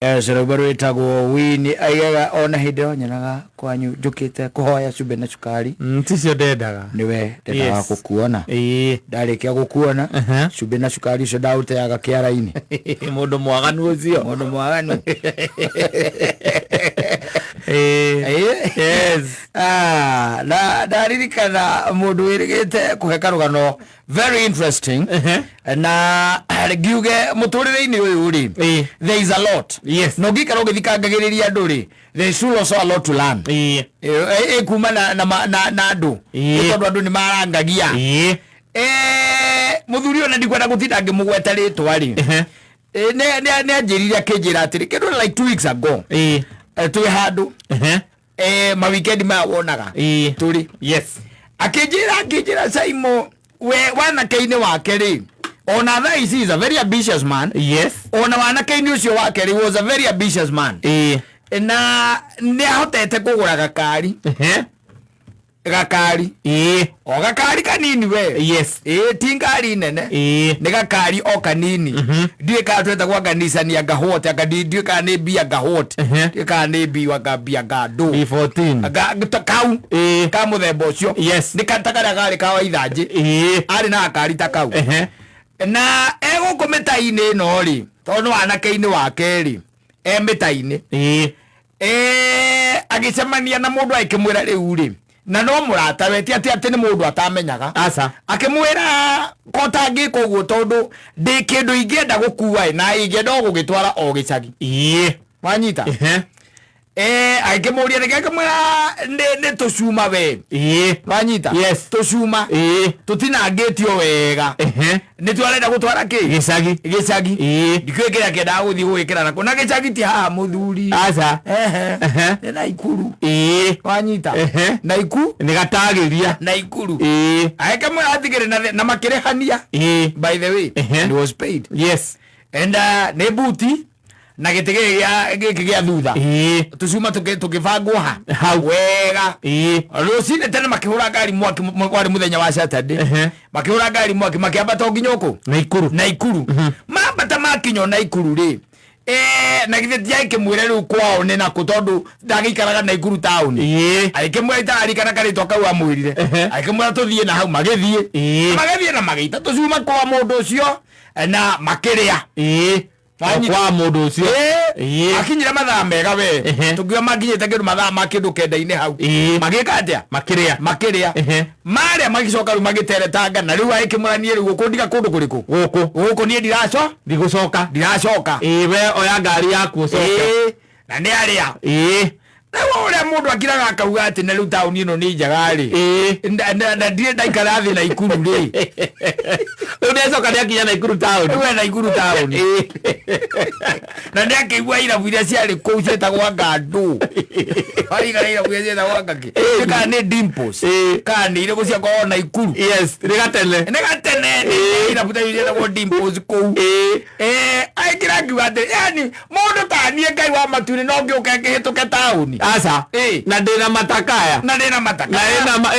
Yes, rwĩmbo rwĩtagwo Wini aigaga ona hĩndĩ ĩyo nyonaga kwanyu njũkĩte kũhoya cumbĩ na cukari. Ticio ndendaga. Nĩwe ndendaga Yes. gũkuona. Ndarĩkia gũkuona, cumbĩ na cukari ũcio ndaũteaga kĩara-inĩ. Mũndũ mwaganu ũcio. Mũndũ mwaganu. Ĩĩ. Yes. Ah, na ndaririkana mũndũ wĩrĩgĩte kũhe karũgano very interesting. Na ngiuge mũtũrĩre-inĩ ũyũ rĩ, there is a lot. Na ũngĩikara ũgĩthikangagĩrĩria andũ rĩ, there is still also a lot to learn. Kuma na andũ. Nĩ tondũ andũ nĩ marangagia. Mũthuri ũyũ na ndikwenda gũtinda ngĩmũgweta rĩtwa rĩ, nĩ anjĩrire akĩnjĩra atĩrĩ kĩndũ like 2 weeks ago, twĩ handũ, mawikendi maya wonaga tũrĩ. Akĩnjĩra Saimo we wanake-inĩ wake rĩ, ona thaa ici is a very ambitious man. Ona wanake-inĩ ũcio wake rĩ, was a very ambitious man. Na nĩ ahotete kũgũra gakari. Gakari o gakari kanini we. Ĩĩ, ti ngari nene. Nĩ gakari o kanini, ndiũĩ kana twetagwo anga Nissan, anga what, anga ndiũĩ kana nĩ B, anga what. Ndiũĩ kana nĩ B, anga B, anga ndũ. B14. Anga ta kau ka mũthemba ũcio. Nĩ ta karĩa karĩ ka waithanjĩ. Arĩ na gakari ta kau. Na egũkũ mĩtai-inĩ ĩno rĩ, tondũ nĩ wanake-inĩ wake rĩ, e mĩtai-inĩ, agĩcemania na mũndũ agĩkĩmwĩra rĩu rĩ, na no mũrata we, ti atĩ nĩ mũndũ atamenyaga. Aca. Akĩmwĩra ko tangĩka ũguo tondũ ndĩ kĩndũ ingĩenda gũkua ĩ, na ingĩenda o gũgĩtwara o gĩcagi. Wanyita? Agĩkĩmũria nĩkĩ, akĩmwĩra nĩ tũcuma we. Wanyita? Yes. Tũcuma tũtinangĩtio wega. Nĩtuo arenda gũtwara kĩ? Gĩcagi. Gĩcagi. Ndikĩũĩ kĩrĩa kĩendaga gũthiĩ gũgĩkĩra nako na gĩcagi ti haha mũthuri. Aca. Ehe. Nĩ Naikuru. Wanyita? Ehe. Naiku Nĩ gatagĩria. Naikuru. Agĩkĩmwĩra atigĩrĩ na makĩrĩhania. By the way, and was paid. And nĩ buti na gĩtĩ gĩkĩ gĩa thutha. Tũcuma tũkĩbangwo ha Hau. wega. Rũcinĩ tene makĩhũra ngari mwaki, kwarĩ mũthenya wa Saturday. Makĩhũra ngari mwaki makĩambata o nginya ũkũ? Naikuru. Naikuru. Mambata makinya Naikuru rĩ, na githĩ ti agĩkĩmwĩra rĩu kwao nĩ nakũ, tondũ ndagĩikaraga Naikuru taũni. Agĩkĩmwĩra itararikana karĩtwa kau amwĩrire. Agĩkĩmwĩra tũthiĩ na hau, magĩthiĩ. Magĩthiĩ na magĩita tũcuma kwa mũndũ ũcio na makĩrĩa. O kwa mũndũ ũcio. Akinyire mathaa mega we. Tũngiuga makinyĩte kĩndũ mathaa ma kĩndũ 9-inĩ hau. Magĩka atĩa? Makĩrĩa. Makĩrĩa. Marĩa magĩcoka rĩu magĩteretanga na rĩu agĩkĩmwĩra niĩ rĩu ũkũndiga kũndũ kũrĩkũ? Gũkũ. Gũkũ niĩ ndiraco Ndigũcoka. Ndiracoka. Ĩĩ, we oya ngari yaku ũcoke. Ĩĩ, na nĩ arĩa rĩu ũrĩa mũndũ akiraga akauga atĩ na rĩu taũni ĩno nĩ njega rĩ. Na ndirĩ ndaikara thĩ Naikuru rĩ. Rĩu nĩacoka nĩakinya Naikuru taũni. Rĩu e Naikuru taũni na nĩ akĩigua irabu iria ciarĩ kũu ciĩtagwo anga ndũ warigana irabu iria ciĩtagwo anga kĩ. Kana nĩ Dimples, kana nĩ irĩkũ ciakorwo Naikuru. Yes, nĩ gatene. Nĩ gatene, irabu ta icio ciĩtagwo Dimples kũu. Aikĩra ngiuga atĩ yani mũndũ ta niĩ, Ngai wa matu-inĩ, no ngĩũke ngĩhĩtũke taũni? Aca. Na ndĩna matakaya. Na ndĩna mataka. Na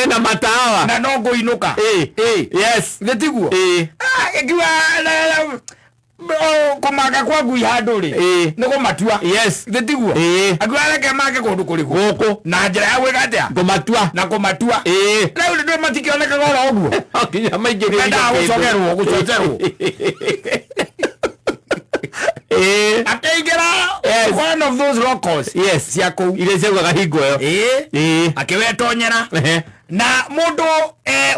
ĩna matawa. Na no ngũinũka. Githĩ tiguo? Ĩĩ. Ah, ngiuga kũmaka kwa ngui handũ rĩ, nĩ kũmatua. Githĩ tiguo? Ĩĩ. Akiuga reke make kũndũ kũrĩkũ? Gũkũ. Na njĩra ya gwĩka atĩa? Kũmatua. Na kũmatua. Rĩu nĩ matikĩonekaga oro ũguo. Nginya maingĩrĩrie. Mendaga gũcogerwo gũcocerwo. Akĩingĩra one of those locals cia kũu. Iria ciaugaga hingo ĩyo. Ĩĩ. Akĩwetonyera. Na mũndũ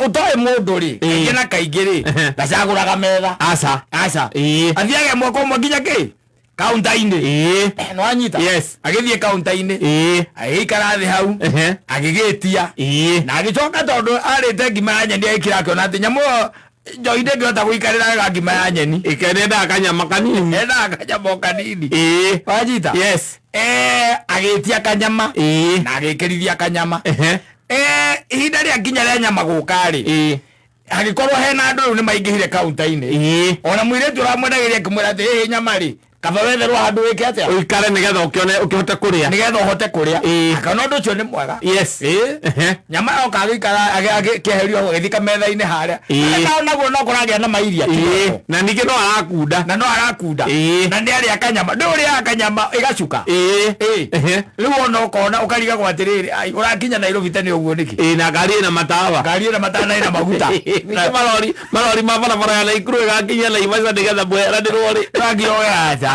ũtoĩ mũndũ rĩ, kaingĩ na kaingĩ rĩ, ndacagũraga metha. Aca. Aca. Athiaga ĩmwe kwa ĩmwe nginya kĩ kaunta-inĩ. Nĩwanyita? Yes. Agĩthiĩ kaunta-inĩ, agĩikara thĩ hau, agĩgĩtia na agĩcoka, tondũ arĩte ngima ya nyeni, agĩkira akĩona atĩ nyamũ ĩyo njohi ndĩngĩhota gũikarĩra wega ngima ya nyeni. Ĩkenendaga kanyama kanini. Endaga kanyama o kanini. Wanyita? Yes. Agĩtia kanyama na agĩkĩrithia kanyama. Ihinda rĩa nginya rĩa nyama gũka rĩ, hagĩkorwo hena andũ rĩu nĩ maingĩhire kaunta-inĩ. Ona mũirĩtu ũramwendagĩria akĩmwĩra atĩ ĩhĩ nyama rĩ Kaba wetherwo handũ wĩke atĩa? Ũikare nĩgetha ũkĩone ũkĩhote kũrĩa. Nĩgetha ũhote kũrĩa. Ĩĩ. Akona ũndũ ũcio nĩ mwega. Yes. Ĩĩ. Nyama yoka agĩikara agĩkĩeherio hau agĩthiĩ kametha-inĩ harĩa. Ĩĩ. Nao naguo no kũragĩa na mairia. Ĩĩ. Na ningĩ no arakunda. Na no arakunda. Ĩĩ. Na nĩ arĩa kanyama. Ndũĩ ũrĩaga kanyama ĩgacuka. Ĩĩ. Ĩĩ. Rĩu ona ũkona ũkarigagwo atĩrĩrĩ, ai, ũrakinya Nairobi tene ũguo nĩkĩ? Ĩĩ na ngari ĩna matawa. Ngari ĩna matana ĩna maguta. Ningĩ marori marori ma barabara ya Naikuru ĩgakinya Naivasha nĩgetha mweheranĩrwo rĩ. Ũranginya aca.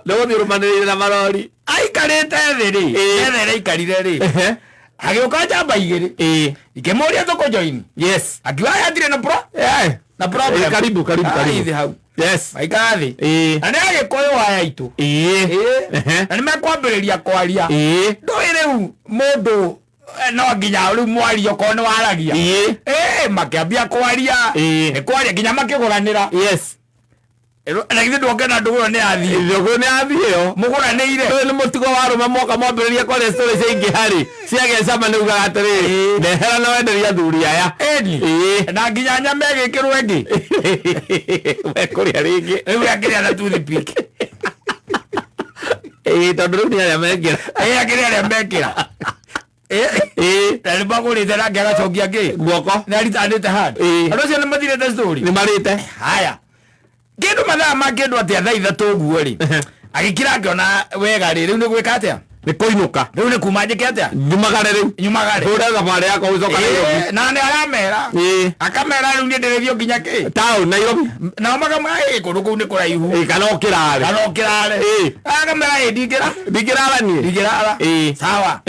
Nĩgũthiĩ ũrũmanĩrĩire na marori. Aikarĩte thĩ rĩ, Ĩĩ. metha ĩrĩa aikarire rĩ, agĩũka njamba igĩrĩ. Ĩĩ. Ikĩmũria tũkũjoini. Yes. Akiuga hatirĩ na pro Eh. na problem. Ĩĩ, karibu karibu Ai, karibu. thĩ hau. Yes. Maikara thĩ. Ĩĩ. Na nĩ agĩkũyũ aya aitũ. Ĩĩ. Ĩĩ. Ehe. Na nĩ mekwambĩrĩria kwaria. Ĩĩ. Ndũĩ rĩu mũndũ no nginya rĩu mwaria okorwo nĩ waragia. Ĩĩ. Ĩĩ, makĩambia kwaria. Ĩĩ. Nĩ kwaria nginya makĩgũranĩra. Yes. Na githĩ ndũngĩona ndũgũ ĩyo nĩ yathiĩ. Thogũ nĩ yathiĩ ĩyo. Mũgũranĩire. Ũyũ nĩ mũtugo wa arũme moka mwambĩrĩria kwaria story cia ingĩ harĩ ciagĩa cama nĩ ugaga atĩrĩrĩ ndehera na wenderia athuri aya. Ĩni. Ĩĩ. Na nginya nyama ĩgĩkĩrwo ĩngĩ. Mekũrĩa rĩngĩ. Rĩu akĩrĩa na toothpick. Ĩĩ tondũ rĩu nĩ arĩa mekĩra. Ĩĩ akĩrĩa arĩa mekĩra. Ĩĩ. Ĩĩ. Na nĩ magũrĩte nake agacokia kĩ? Guoko. Nĩ aritanĩte hand. Ĩĩ. Andũ acio nĩ mathirĩte story. Nĩ marĩte. Haya. Kĩndũ mathaa ma kĩndũ atĩa thaa ithatũ ũguo rĩ. Agĩkira akĩona wega rĩ, rĩu nĩ gwĩka atĩa? Nĩ kũinũka. Rĩu nĩ kuma njĩke atĩa? Nyumagare rĩu. Nyumagare. Hũra thabarĩ yakwa gũcoka Nairobi. Ĩĩ, na nĩ aramera. Ĩĩ. Akamera rĩu niĩ ndĩrĩthiĩ nginya kĩ? Town Nairobi. Nao makamwĩra ĩ kũndũ kũu nĩ kũraihu. Ĩĩ kana ũkĩrare. Kana ũkĩrare. Ĩĩ. Akamera ĩ ndingĩra. Ndingĩrara niĩ. Ndingĩrara. Ĩĩ. Sawa.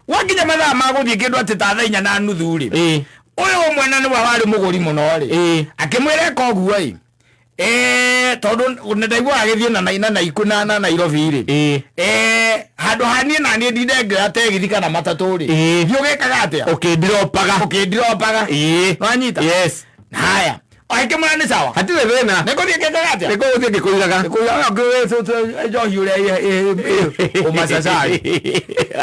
Wakinya mathaa ma gũthiĩ kĩndũ atĩ ta thaa inya na nuthu rĩ. Ĩĩ. Ũyũ ũmwe na nĩwe warĩ mũgũri mũno rĩ. Ĩĩ. Akĩmwĩra eka ũguo ĩ. Tondũ nĩ ndaiguaga agĩthiĩ na na na na na Nairobi rĩ. Ĩĩ. Handũ ha niĩ na niĩ ndinde ngĩoya tegithi kana matatũ rĩ. Ĩĩ. Thiĩ ũgĩkaga atĩa? Ũkĩndiropaga. Ũkĩndiropaga. Ĩĩ. Nĩwanyita? Yes. Haya. Agĩkĩmwĩra nĩ sawa. Hatirĩ thĩna. Nĩ ngũthiĩ ngĩkaga atĩa? Nĩ ngũgũthiĩ ngĩkũigaga. Njohi ũrĩa ũmacacari.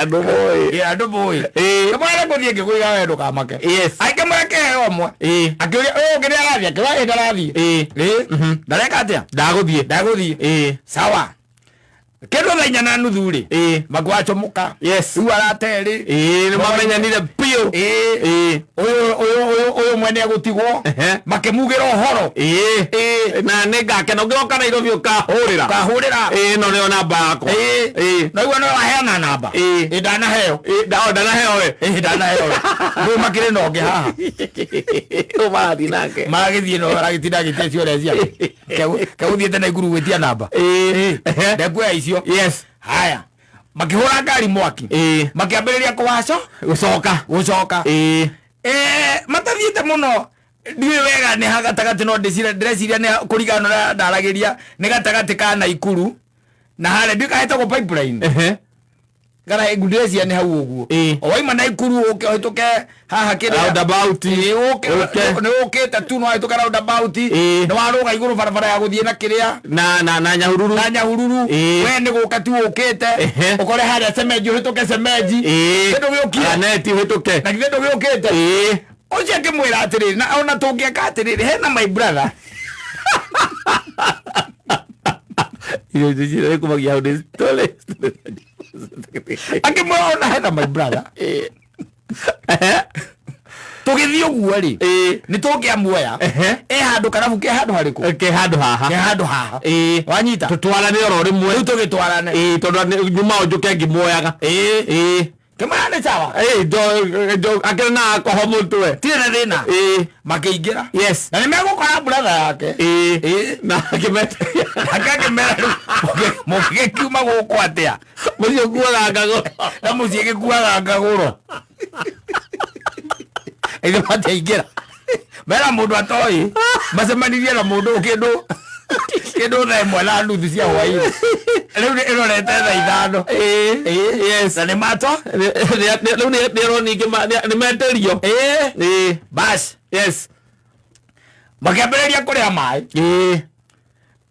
Andũ moĩ. Ĩ, andũ moĩ. Ĩĩ. Kĩmwĩra ngũthiĩ ngĩkũigaga we ndũkamake. Yes. Agĩkĩmwĩra kĩheo ũmwe. Ĩĩ. Akĩũria ũyũ ũngĩ nĩ arathiĩ? Akĩũria ĩ ndarathiĩ. Ĩĩ. Ĩĩ. Ndareka atĩa? Ndagũthiĩ. Ndagũthiĩ. Ĩĩ. Sawa. Kĩndũ thaa inya na nuthu rĩ. Ĩĩ. Magwacomoka. Yes. Rĩu araterĩ. Ĩĩ nĩ mamenyanire biũ. Ĩĩ. Ĩĩ. Ũyũ ũyũ ũyũ ũyũ mwene egũtigwo. Ehe. Makĩmugĩra ũhoro. Ĩĩ. Ĩĩ. Na nĩ ngakena ũngĩroka Nairobi ũkahũrĩra. Ũkahũrĩra. Ĩĩ ĩno nĩyo namba yakwa. Ĩĩ. Ĩĩ. Naigua no waheana namba. Ĩĩ. Ĩ ndanaheo. Ĩĩ ndanaheo we. Ĩ ndanaheo. Rĩu makĩrĩ na ũngĩ haha. Rĩu marathiĩ nake. Maragĩthiĩ no aragĩtinda agĩtia ciũria ciake. Kegũthiĩte Naikuru gwĩtia namba. Ĩĩ. Ndekuoya icio. Yes. Haya. Makĩhũra ngari mwaki. Ĩĩ. Makĩambĩrĩria kũwaco. Gũcoka. Gũcoka. Ĩĩ. Matathiĩte mũno ndiũĩ wega nĩ ha gatagatĩ no ndĩciria ndĩreciria nĩ kũringana na ũrĩa ndaragĩria nĩ gatagatĩ ka Naikuru na harĩa ndiũĩ kana hetagwo pipeline. Ehe. Kana ndĩreciria nĩ hau ũguo. Ĩĩ. O waima Naikuru ũke ũhĩtũke haha kĩrĩa. Roundabout. Ĩĩ, ũke Ũke. nĩ ũkĩte tu no wahĩtũka roundabout. Ĩĩ. Nĩ warũga igũrũ barabara ya gũthiĩ na kĩrĩa. Na na na Nyahururu. Na Nyahururu. Ĩĩ. We nĩ gũka tu ũkĩte. Ehe. Ũkore harĩa Cemenji ũhĩtũke Cemenji. Ĩĩ. Kĩndũ gĩũkire. Aneti ũhĩtũke. Na githĩ ndũgĩũkĩte. Ĩĩ. Ũcio akĩmwĩra atĩrĩrĩ na ona tũngĩeka atĩrĩrĩ hena my brother. Irio ici cirĩ kumagia hau nĩ story. Akĩmwĩra ona hena my brother. Tũgĩthiĩ ũguo rĩ. Ĩĩ. Nĩ tũngĩamuoya. Ehe. E handũ karabu ke handũ harĩkũ? Ke handũ haha. Ke handũ haha. Ĩĩ. Wanyita? Tũtwarane oro rĩmwe. Rĩu tũgĩtwarane. Ĩĩ tondũ nyuma o njũke ngĩmuoyaga. Ĩĩ. Ĩĩ. Kĩmwĩra nĩ sawa. Ĩĩ njo akĩrĩ na alcohol mũtwe. Tirĩ na thĩna. Ĩĩ. Makĩingĩra. Yes. Na nĩ megũkora brother yake. Ĩĩ. Ĩĩ. Na akĩmeteria. Nake akĩmera rĩu mũngĩkiuma gũkũ atĩa? Mũciĩ ũkuaga ngagũro. Na mũciĩ gĩkuaga ngagũro. Ithe matiaingĩra. Mera mũndũ atoĩ. Macemanirie na mũndũ kĩndũ kĩndũ thaa ĩmwe na nuthu cia hwaĩ-inĩ. Rĩu ĩrorete thaa ithano. Ĩĩ. Yes. Na nĩ mato? Rĩu nĩ ningĩ nĩ meterio. Ĩĩ. Ĩĩ. Bas. Yes. Makĩambĩrĩria kũrĩa maĩ. Ĩĩ.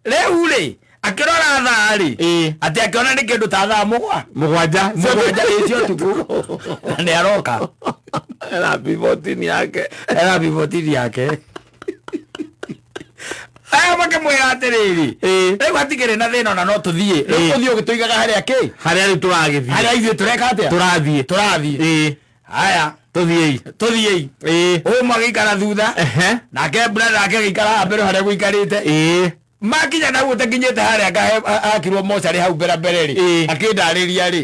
Rĩu rĩ, akĩrora thaa rĩ, Ĩĩ. atĩ akĩona nĩ kĩndũ ta thaa mũgwa. Mũgwanja. Mũgwanja ĩ cia ũtukũ. Na nĩ aroka. Ena bibotini yake. Ena bibotini yake. Aya makĩmwĩra atĩrĩrĩ, rĩu hatikĩrĩ na thĩna ona no tũthiĩ, rĩu tũthiĩ ũgĩtũigaga harĩa kĩ, harĩa rĩu tũragĩthiĩ, harĩa ithuĩ tũreka atĩa, tũrathiĩ, tũrathiĩ. Haya, tũthiĩi, tũthiĩi. Ũyũ magĩikara thutha, nake brother ake agĩikara haha mbere harĩa gũikarĩte. Makinya na ũtakinyĩte harĩa hakirwo mocarĩ hau mbere mbere rĩ, akĩndarĩria rĩ,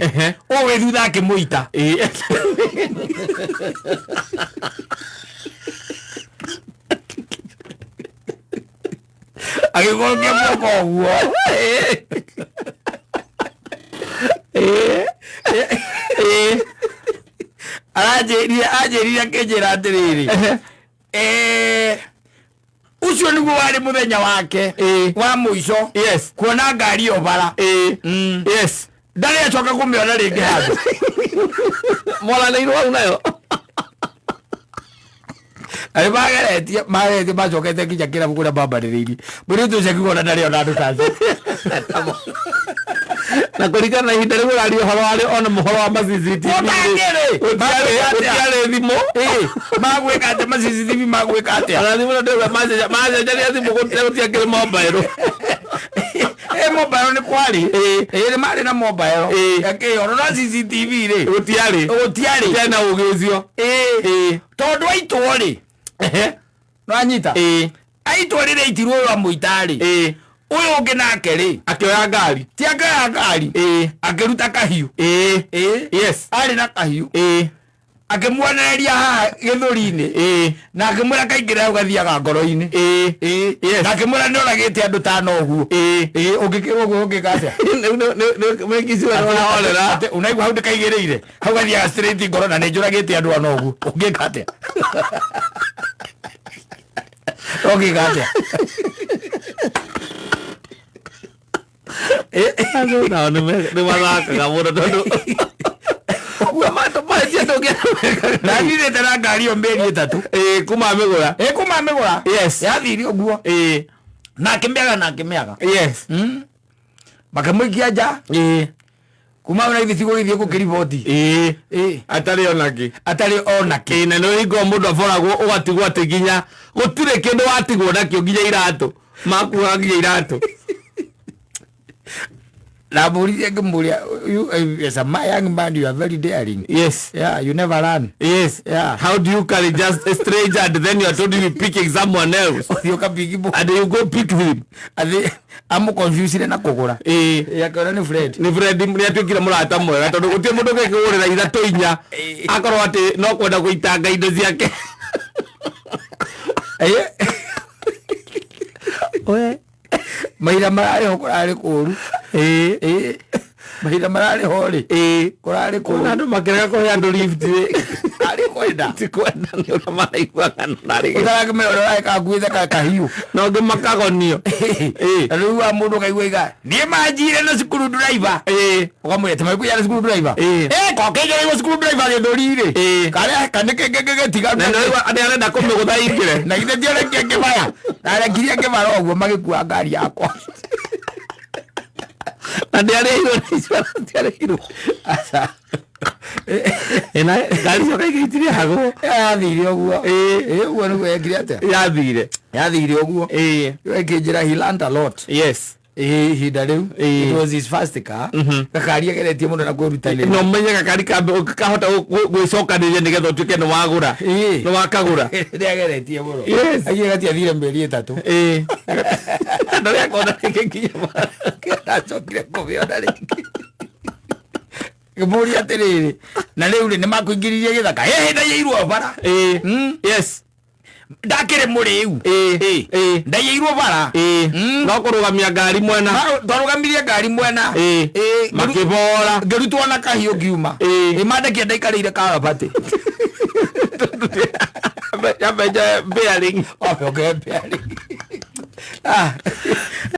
ũyũ wĩ thutha akĩmũita. Agĩcokia moko ũguo. Aranjĩrire, anjĩrire akĩnjĩra atĩrĩrĩ, ũcio nĩguo warĩ mũthenya wake wa mũico kuona ngari ĩyo bara. Ndarĩ acoka kũmĩona rĩngĩ handũ. Moranĩirwo hau nayo. Arĩ mageretie, mageretie, macokete nginya kĩrabu kũrĩa mambanĩrĩirie. Mũirĩtu ũcio akiuga ona ndarĩ ona andũ ta acio. Na kũringana na ihinda rĩu ũraria ũhoro warĩ ona mũhoro wa ma CCTV. Gũtangĩrĩ. Gũtiarĩ thimũ. Magwĩka atĩa ma CCTV, magwĩka atĩa? Ona thimũ ndĩrauga macenjaria thimũ gũtiakĩrĩ mobile. Mobile nĩ kwarĩ. Nĩ marĩ na mobile. Akĩyona na CCTV rĩ. Gũtiarĩ. Gũtiarĩ. Gũtiarĩ na ũgĩ ũcio. Tondũ aitwo rĩ. Nĩwanyita? Aitwo rĩrĩa aitirwo ũyũ amũita rĩ. Ũyũ ũngĩ nake rĩ. Akĩoya ngari. Ti akĩoya ngari. Akĩruta kahiũ. Arĩ na kahiũ. Akĩmuonereria haha gĩthũri-inĩ. Na akĩmwĩra kaingĩre hau gathiaga ngoro-inĩ. Na akĩmwĩra nĩ oragĩte andũ tano ũguo. Ũngĩkĩrwo ũguo ũngĩka atĩa? Nĩ Unaigua hau ndĩkaigĩrĩire. Hau gathiaga straight ngoro na nĩ njũragĩte andũ ana ũguo. Ũngĩka atĩa? Ũngĩka atĩa? Andũ nao nĩ mathakaga mũno tondũ Na ndirĩte na ngari ĩyo mĩeri 3. Kuma mĩgũra. Kuma mĩgũra. Yathire ũguo. Na akĩmĩaga, na akĩmĩaga. Makĩmũikia nja. Kuma hau na ithuĩ tigũgĩthiĩ gũkĩriboti. Atarĩ ona kĩ. Atarĩ ona kĩ. Na nĩ hingo mũndũ aboragwo ũgatigwo atĩ nginya gũtirĩ kĩndũ watigwo nakĩo nginya iratũ. Makuaga nginya iratũ. Na mũririe ngĩmũria, you, as a young man, you are very daring. Yeah, you never run. Yeah. How do you carry just a stranger and then you are told you picking someone else? Ũthiĩ ũkapiki mũndũ. And you go pick him. Athi, amũconfuse na kũgũra. Akĩona nĩ Fred. Nĩ Fred nĩ atuĩkire mũrata mwega tondũ gũtirĩ mũndũ ũngĩkĩgũrĩra 3 4 akorwo atĩ no kwenda gũitanga indo ciake. Mahinda mararĩ ho kũrarĩ kũũru. Mahinda mararĩ ho rĩ. Kũrarĩ kũũru. Kuna andũ makĩrega kũhe andũ lift rĩ. Arĩ kwenda. Ti kwenda nĩ ũrĩa maraiguaga na rĩ. Ũtarakĩmenya ũrĩa ũrarĩ kakuĩte kahiũ. Na ũngĩ makagonio. Na rĩu wa mũndũ ũkaigua iga, niĩ manjire na cukuru driver. Ũkamwĩra, ti maikuire na cukuru driver? Kokĩnjĩrĩirwo cukuru driver gĩthũri rĩ. Karĩa ka nĩ kĩ gĩtiganu. Na nĩ ũraigua nĩ arenda kũmĩgũtha ingĩre. Na githĩ ti arekia ngĩbaya. Na arekirie ngĩbara ũguo magĩkua ngari yakwa. Na ndĩarĩhirwo nĩ insurance, ndĩarĩhirwo. Aca. Ĩna ngari icio kaingĩ itirĩhagwo. Yathire ũguo. Ũguo nĩguo yekire atĩa? Yathire. Yathire ũguo. Ĩkĩnjĩra he learned a lot. Ihinda rĩu. It was his first car. Gakari ageretie mũno na kwĩrutanĩria. No ũmenye gakari kahota gwĩcokanĩrĩria nĩgetha ũtuĩke nĩ wagũra. Nĩ wakagũra. Nĩ ageretie mũno. Aigire gatiathire mĩeri 3. Ndarĩ akona rĩngĩ nginya Ndacokire kũmĩona rĩngĩ. Ngĩmũria atĩrĩrĩ, na rĩu rĩ, nĩ makũingĩririe gĩthaka? Ndaiyĩirwo bara. Ndakĩrĩ mũrĩu. Ndaiyĩirwo bara. No kũrũgamia ngari mwena. Twarũgamirie ngari mwena. Makĩbora. Ngĩrutwo na kahiũ ngiuma. Mandekia ndaikarĩire karabati. Yambe njoe bearing. Wambe ũnjoe bearing.